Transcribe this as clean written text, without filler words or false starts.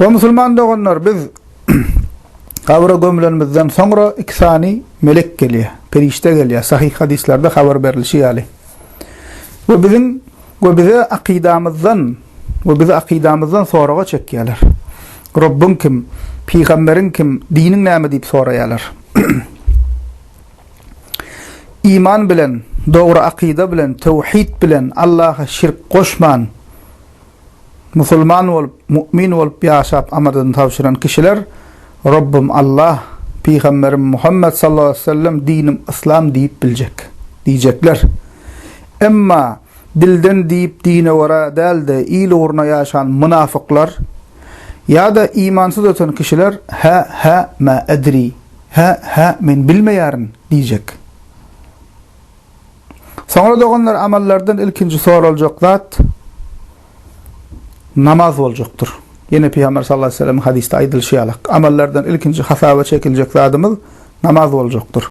We musulman doganlar biz gabra gömülenimizden soňra iki sany melek gelýär, perişde gelýär, sahyh hadyslarda habar berlişi ýaly. We biziň we bize akydamyzdan we bizi akydamyzdan soraga çekýärler. Robbuň kim? Pygamberiň kim? Diniň näme diýip soraýarlar. Iman bilen, dogry akyda bilen, töwhid bilen, Allaha şirk goşman, musulman bolup, mu'min bolup ýaşap amadyny tabşyran kişiler Robbum Allah, Pygamberim Muhammet sallallahu aleýhi we sellem, dinim Yslam diýip biljek, diýjekler. Emma dilden diýip dine görä däl-de il ugruna ýaşan mynafyklar ýa-da imansyz öten kişiler hä, hä, mä edri, hä, hä, men bilmeýärin diýjek. Soňra doganlar amallardan ilkinji soraljak zat namaz boljakdyr. Ýene Pygamber sallallahu aleyhi ve sellem hadysda aýdylyşy ýaly, amallardan ilkinji hasaba çekiljek zadymyz namaz boljakdyr.